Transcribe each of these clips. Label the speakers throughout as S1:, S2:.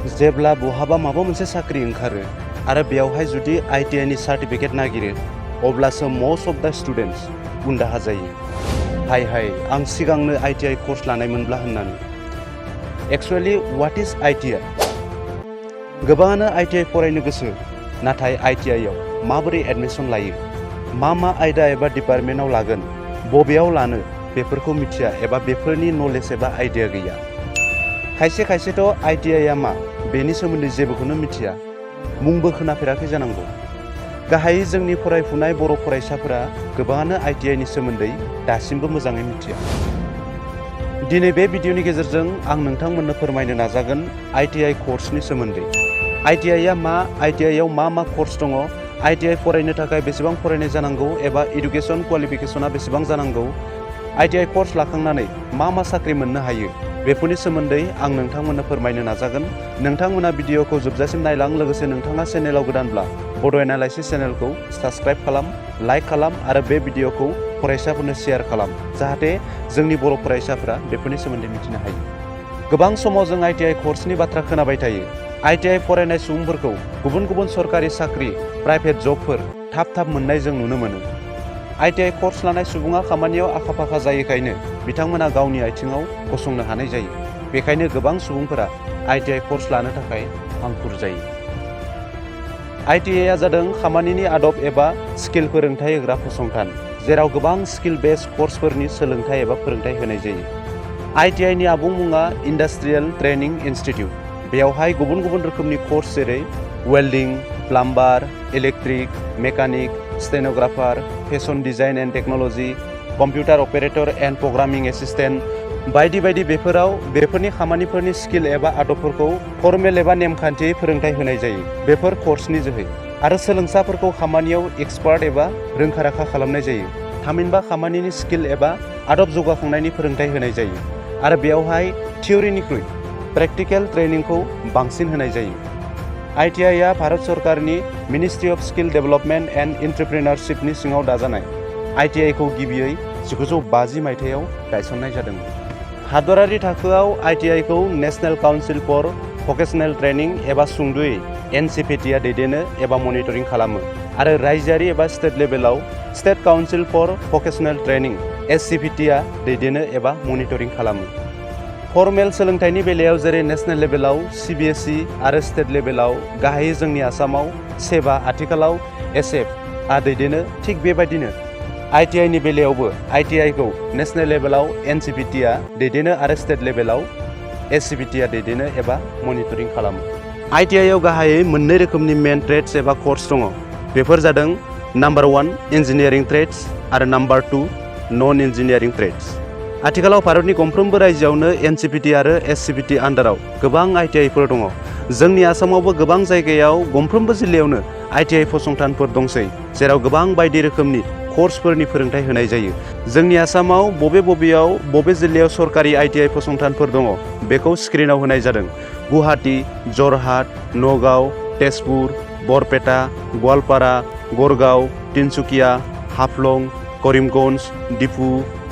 S1: जेब्ला बहाबा माबा मोनसे साख्रि ओंखारो आरो बेयावहाय जुदि ITI नि सार्टिफिकेट नागिरो अब्लासो मस्ट अफ दा स्टुडेन्टस उनदाहा जायो। हाय आं सिगांनो ITI कर्स लानायमोनब्ला होननानै। Actually what is ITI? गोबाङानो ITI फरायनो गोसो, नाथाय ITI आव माबोरै एडमिसन लायो, मा आयदा एबा डिपार्टमेन्टआव लागोन, बबेयाव लानो बेफोरखौ मिथिया एबा बेफोरनि नलेज एबा आइडिया गैया। खायसेथ' ITI आ मा बेनि सोमोन्दै जेबोखौनो मिथिया, मुंबो खोनाफेराखै जानांगौ। गाहायै जोंनि फरायफुनाय बर' फरायसाफोरा गोबाङानो ITI नि सोमोन्दै दासिमबो मोजाङै मिथिया। दिनै बे भिडिअनि गेजेरजों आं नोंथांमोननो फोरमायनो नाजागोन ITI कर्सनि सोमोन्दै। ITI आ मा, ITI आव मा कर्स दङ, ITI फरायनो थाखाय बेसेबां फरायनाय जानांगौ एबा इडुकेसन क्वालिफिकेसना बेसेबां जानांगौ, ITI कर्स लाखांनानै मा साख्रि मोननो हायो, बेफोरनि सोमोन्दै आं नोंथांमोननो फोरमायनो नाजागोन। नोंथांमोना भिडिअखौ जोबजासिम नायलां, लोगोसे नोंथाङा चेनेलाव गोदानब्ला बड' एनालाइसिस चेनेलखौ साबस्क्राइब खालाम, लाइक खालाम आरो बे भिडिअखौ फरायसाफोरनो शेयार खालाम, जाहाथे जोंनि बर' फरायसाफोरा बेफोरनि सोमोन्दै मिथिनो हायो। गोबां समाव जों ITI कर्सनि बाथ्रा खोनाबाय थायो। ITI फरायनाय सुबुंफोरखौ गुबुन सरकारि साख्रि, प्राइभेट जबफोर थाब मोननाय जों नुनो मोनो। ITI कर्स लानाय सुबुङा खामानियाव आखा-फाखा जायोखायनो बिथांमोना गावनि आथिङाव गसंनो हानाय जायो। बेखायनो गोबां सुबुंफोरा ITI कर्स लानो थाखाय हांखुर जायो। ITI आ जादों खामानिनि आदब एबा स्किल फोरोंथाय होग्रा फसंथान, जेराव गोबां स्किल बेस्ड कर्सफोरनि सोलोंथाय एबा फोरोंथाय होनाय जायो। ITI नि आबुं मुङा इन्डास्ट्रियेल ट्रेनिं इनस्टिट्यूट। बेयावहाय गुबुन रोखोमनि कर्स जेरै welding, plumber, electric, mechanic, stenographer, fashion design and technology, computer operator and programming assistant बायदि बेफोरनि खामानिफोरनि स्किल एबा आदबफोरखौ फर्मेल एबा नेमखान्थियै फोरोंथाय होनाय जायो बेफोर कर्सनि जोहै। आरो सोलोंसाफोरखौ खामानियाव एक्सपार्ट एबा रोंखा-राखा खालामनाय जायो। थामहिनबा खामानिनि स्किल एबा आदब जौगाखांनायनि फोरोंथाय होनाय जायो। आरो बेयावहाय थियरिनिख्रुइ प्रेक्टिकेल ट्रेनिंखौ बांसिन होनाय जायो। ITI आ भारत सरकारनि ministry of skill development and एन्ट्रप्रेन्योरशिपनि सिङाव दाजानाय। ITI खौ गिबियै 1950 मायथाइयाव गायसननाय जादोंमोन। हादरारि थाखोआव ITI खौ national council for vocational training एबा सुंद'यै NCVT आ दैदेनो एबा मनिटरिं खालामो। आरो रायजोआरि एबा स्टेट लेभेलाव state council for vocational training SCVT आ दैदेनो एबा मनिटरिं खालामो। फर्मेल सोलोंथाइनि बेलायाव जेरै नेशनेल लेभेलाव CBSE आरो स्टेट लेभेलाव गाहायै जोंनि आसामाव सेबा, आथिखालाव SF आ दैदेनो, थिग बेबायदिनो ITI नि बेलायावबो ITI खौ नेशनेल लेभेलाव NCVT आ दैदेनो आरो स्टेट लेभेलाव SCVT आ दैदेनो एबा मनिटरिं खालामो। ITI आव गाहायै मोननै रोखोमनि मेन ट्रेड्स एबा कर्स दङ। बेफोर जादों नाम्बार 1 इन्जिनियारिं ट्रेड्स आरो नाम्बार 2 नन इन्जिनियारिं ट्रेड्स। आथिखालाव भारतनि गंफ्रोमबो रायजोआवनो NCVT आरो SCVT आन्डाराव गोबां ITI फोर दङ। जोंनि आसामावबो गोबां जायगायाव गंफ्रोमबो जिल्लायावनो ITI फसंथानफोर दंसै, जेराव गोबां बायदि रोखोमनि कर्सफोरनि फोरोंथाय होनाय जायो। जोंनि आसामाव बबे जिल्लायाव सरकारि ITI फसंथानफोर दङ बेखौ स्क्रिनाव होनाय जादों। गुवाहाटी, जरहाट, नगाव, तेजपुर, बरपेटा, गवालपारा, गड़गाव, तिनसुकिया, हाफ्लं, करिमगंज, डिफु,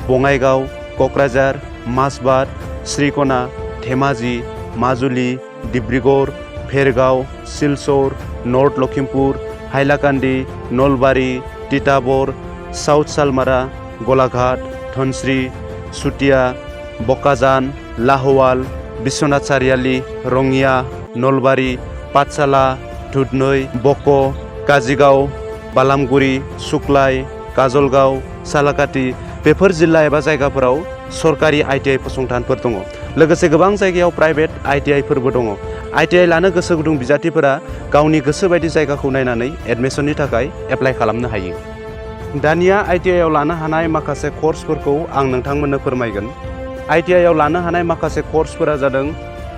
S1: बङाइगाव, क'क्राझार, माजबाद, श्रीक'ना, धेमाजि, माजुलि, डिब्रुगड़, भेरगाव, सिलचर, नर्थ लखिमपुर, हाइलाकान्दि, नलबारि, तिताबर, साउथ सालमारा, गलाघाट, धनस्री, सुतिया, बकाजान, लाहवाल, बिश्वनाथ सारियाली, रङिया, नलबारि, पाठशाला, धुधनৈ, बक', काजिगाव, बालामगुरि, सुक्लाय, काजलगाव, सालाकाटि बेफोर जिल्ला एबा जायगाफोराव सरकारि ITI फसंथानफोर दङ। लोगोसे गोबां जायगायाव प्राइभेट ITI फोरबो दङ। ITI लानो गोसो गुदुं बिजाथिफोरा गावनि गोसो बायदि जायगाखौ नायनानै एडमिसननि थाखाय एप्लाइ खालामनो हायो। दानिया ITI आव लानो हानाय माखासे कर्सफोरखौ आं नोंथांमोननो फोरमायगोन। ITI आव लानो हानाय माखासे कर्सफोरा जादों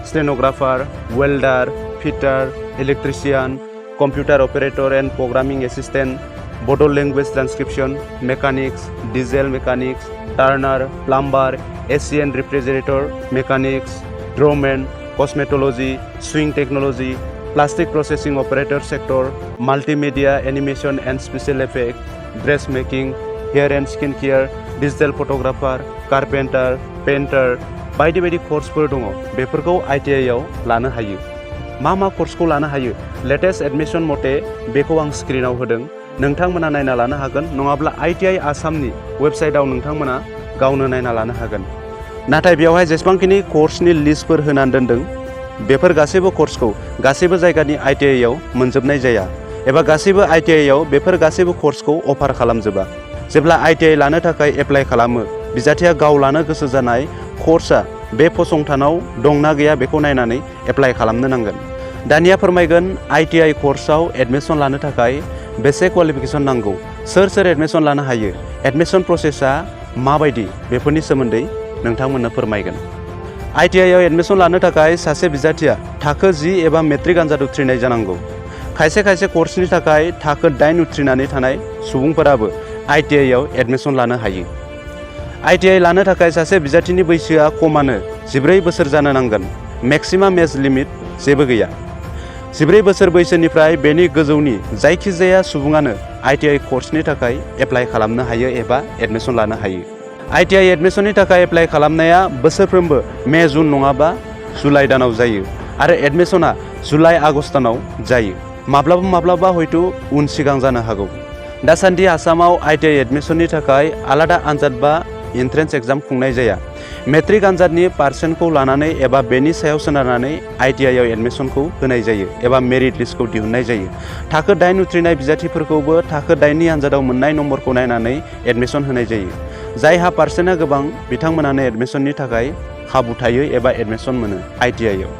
S1: stenographer, welder, fitter, electrician, computer operator and programming assistant, Bodo' language transcription, mechanics, diesel mechanics, turner, plumber, Asian refrigerator mechanics, draughtsman, cosmetology, sewing technology, plastic processing operator sector, multimedia animation and special effect, dress making, hair and skin care, digital photographer, carpenter, painter बायदि कर्सफोर दङ। बेफोरखौ ITI आव लानो हायो। मा कर्सखौ लानो हायो लेटेस्ट एडमिशन मथे बेखौ आं स्क्रिनाव होदों नोंथांमोना नायना लानो हागोन नङाब्ला ITI आसामनि वेबसाइटआव नोंथांमोना गावनो नायना लानो हागोन नाथाय बेवहाय जेसेबांखिनि कर्सनि लिस्टफोर होनानै दोनदों बेफोर गासैबो कर्सखौ गासैबो जायगानि ITI आव मोनजोबनाय जाया एबा गासैबो ITI आव बेफोर गासैबो कर्सखौ अफार खालामजोबा जेब्ला ITI लानो थाखाय एप्लाइ खालामो बिजाथिया गाव लानो गोसो जानाय कर्सआ बे फसंथानाव दंना गैया बेखौ नायनानै एप्लाइ खालामनो नांगोन दानिया फोरमायगोन ITI कर्सआव एडमिशन लानो थाखाय बेसे क्वालिफिकेशन नांगौ सोर एडमिशन लानो हायो एडमिशन प्रसेसआ माबायदि बेफोरनि सोमोन्दै नोंथांमोननो फोरमायगोन ITI आव एडमिशन लानो थाखाय सासे बिजाथिया थाखो 10 एबा मेट्रिक आनजाद उथ्रिनाय जानांगौ खायसे कर्सनि थाखाय थाखो 8 उथ्रिनानै थानाय सुबुंफोराबो ITI आव एडमिशन लानो हायो ITI लानो थाखाय सासे बिजाथिनि बैसोआ खमानो 14 बोसोर जानो नांगोन मेक्सिमाम एज लिमिट जेबो गैया 14 बोसोर बैसोनिफ्राय बेनि गोजौनि जायखिजाया सुबुङानो ITI कर्सनि थाखाय एप्लाइ खालामनो हायो एबा एडमिशन लानो हायो ITI एडमिशननि थाखाय एप्लाइ खालामनाया बोसोरफ्रोमबो मे जुन नङाबा जुलाइ दानाव जायो आरो एडमिशना जुलाइ आगस्ट दानाव जायो माब्लाबा हयथ' उन सिगां जानो हागौ दासान्दि आसामाव ITI एडमिशननि थाखाय आलादा आनजाद बा एन्ट्रेन्स एग्जाम खुंनाय जाया मेट्रिक आनजादनि पार्सेन्टखौ लानानै एबा बेनि सायाव सोनारनानै ITI आव एडमिशनखौ होनाय जायो एबा मेरिट लिस्टखौ दिहुननाय जायो थाखो 8 उथ्रिनाय बिजाथिफोरखौबो थाखो 8नि आनजादाव मोननाय नम्बरखौ नायनानै एडमिशन होनाय जायो जायहा पार्सेन्टआ गोबां बिथांमोनानो एडमिशननि थाखाय खाबु थायो एबा एडमिशन मोनो ITI आव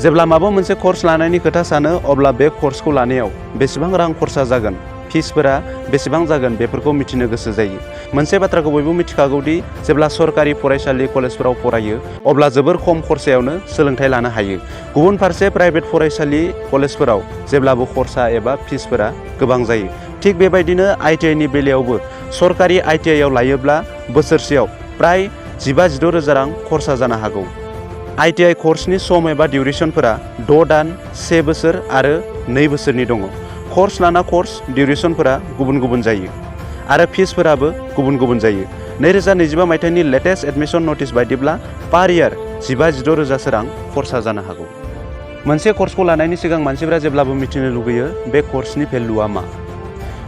S1: जेब्ला माबा मोनसे कर्स लानायनि खोथा सानो अब्ला बे कर्सखौ लानायाव बेसेबां रां खरसा जागोन फिसफोरा बेसेबां जागोन बेफोरखौ मिथिनो गोसो जायो मोनसे बाथ्राखौ बयबो मिथिखागौदि जेब्ला सरकारि फरायसालि कलेजफोराव फरायो अब्ला जोबोर खम खरसायावनो सोलोंथाइ लानो हायो गुबुन फारसे प्राइभेट फरायसालि कलेजफोराव जेब्लाबो खरसा एबा फिसफोरा गोबां जायो थिग बेबायदिनो ITI नि बेलायावबो सरकारि ITI आव लायोब्ला बोसोरसेयाव प्राय 15-16 रोजा रां खरसा जानो हागौ ITI कर्सनि सम एबा डिउरेसनफोरा 6 दान 1 बोसोर आरो 2 बोसोरनि दङ कर्स लाना कर्स डिउरेसनफोरा गुबुन जायो आरो फिसफोराबो गुबुन जायो 2025 मायथाइनि लेटेस्ट एडमिशन नटिस बायदिब्ला पार इयार 15-16 रोजासो रां खरसा जानो हागौ मोनसे कर्सखौ लानायनि सिगां मानसिफोरा जेब्लाबो मिथिनो लुगैयो बे कर्सनि भेलुआ मा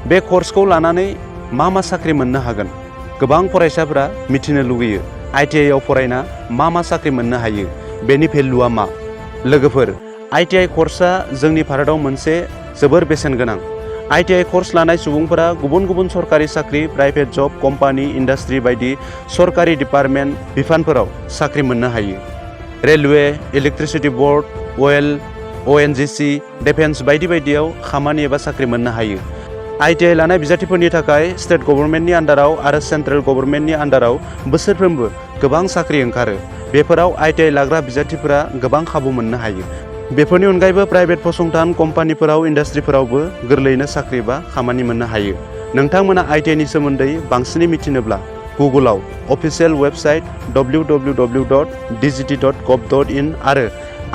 S1: बे कर्सखौ लानानै मा साख्रि मोननो हागोन गोबां फरायसाफोरा मिथिनो लुगैयो ITI आव फरायना मा साख्रि मोननो हायो बेनि भेलुआ मा लोगोफोर ITI कर्सआ जोंनि भारतआव मोनसे जोबोर बेसेन गोनां ITI कर्स लानाय सुबुंफोरा गुबुन सरकारि साख्रि प्राइभेट जब कम्पानि इन्डास्ट्रि बायदि सरकारि डिपार्टमेन्ट बिफानफोराव साख्रि मोननो हायो रेलवे इलेक्ट्रिसिटि बोर्ड अइल ONGC डिफेन्स बायदियाव खामानि एबा साख्रि मोननो हायो ITI लानाय बिजाथिफोरनि थाखाय स्टेट गभर्नमेन्टनि आन्डाराव आरो सेन्ट्रेल गभर्नमेन्टनि आन्डाराव बोसोरफ्रोमबो गोबां साख्रि ओंखारो बेफोराव ITI लाग्रा बिजाथिफोरा गोबां खाबु मोननो हायो बेफोरनि अनगायैबो प्राइभेट फसंथान कम्पानिफोराव इन्डास्ट्रिफोरावबो गोरलैयैनो साख्रि बा खामानि मोननो हायो नोंथांमोना ITI नि सोमोन्दै बांसिनै मिथिनोब्ला गुगोलाव अफिसियेल वेबसाइट www.dgt.gov.in आरो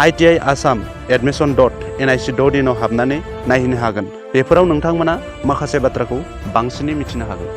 S1: ITI Assam admission.nic.in आव हाबनानै नायहैनो हागोन बेफोराव नोंथांमोना माखासे बाथ्राखौ बांसिनै मिथिनो हागोन